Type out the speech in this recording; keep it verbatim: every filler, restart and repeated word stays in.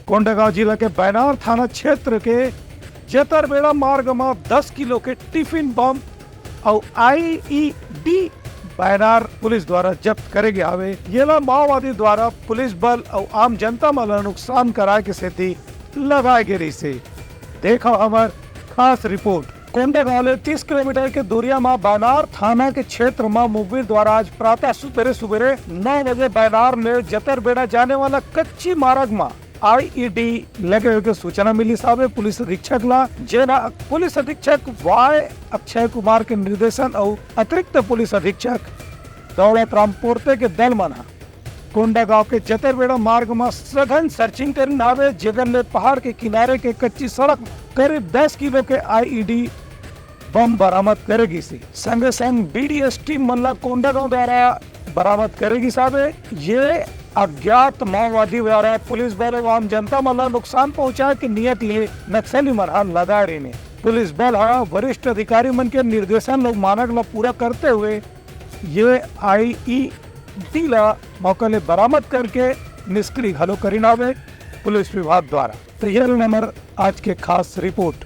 कोंडागांव जिला के बैनार थाना क्षेत्र के जतरबेड़ा मार्ग म दस किलो के टिफिन बम अउ आईईडी बैनार पुलिस द्वारा जब्त करे गे हावे। येला माओवादी द्वारा पुलिस बल अउ आम जनता मन ल नुकसान कराए के सेती लगाए गे रहिसे। देखव हमर खास रिपोर्ट। कोंडागांव ले तीस किलोमीटर के दूरिया म बैनार थाना के क्षेत्र म मुखबिर द्वारा आज प्रातः सुबेरे सुबेरे नौ बजे बैनार ले जतरबेड़ा जाने वाला कच्ची मार्ग म आईईडी लगे होए के सूचना मिलिस हावे पुलिस अधीक्षक ला, जेन ह पुलिस अधीक्षक वाई अक्षय कुमार के निर्देशन अउ अतिरिक्त पुलिस अधीक्षक दौलत राम पोर्ते के दल मन ह कोंडागांव के जतरबेड़ा मार्ग म सघन सर्चिंग करिन हावे, जेकर ले पहाड़ के किनारे के कच्ची सड़क म करीब दस किलो के आईईडी बम बरामद करे गिस हे। संगे संग बीडीएस टीम मन ला कोंडागांव द्वारा बरामद करे गिस हावे। ये अज्ञात माओवादी द्वारा पुलिस बल अउ आम जनता मन ला नुकसान पहुंचाए के नियत ले नक्सली मन ह लगा रहिन हे। पुलिस बल ह वरिष्ठ अधिकारी मन के निर्देशन अउ मानक ला पूरा करते हुए ये आईईडी ला मौका ले बरामद करके निष्क्रिय घलो करिन हावे पुलिस विभाग द्वारा। तो ये रहिन हमर आज के खास रिपोर्ट।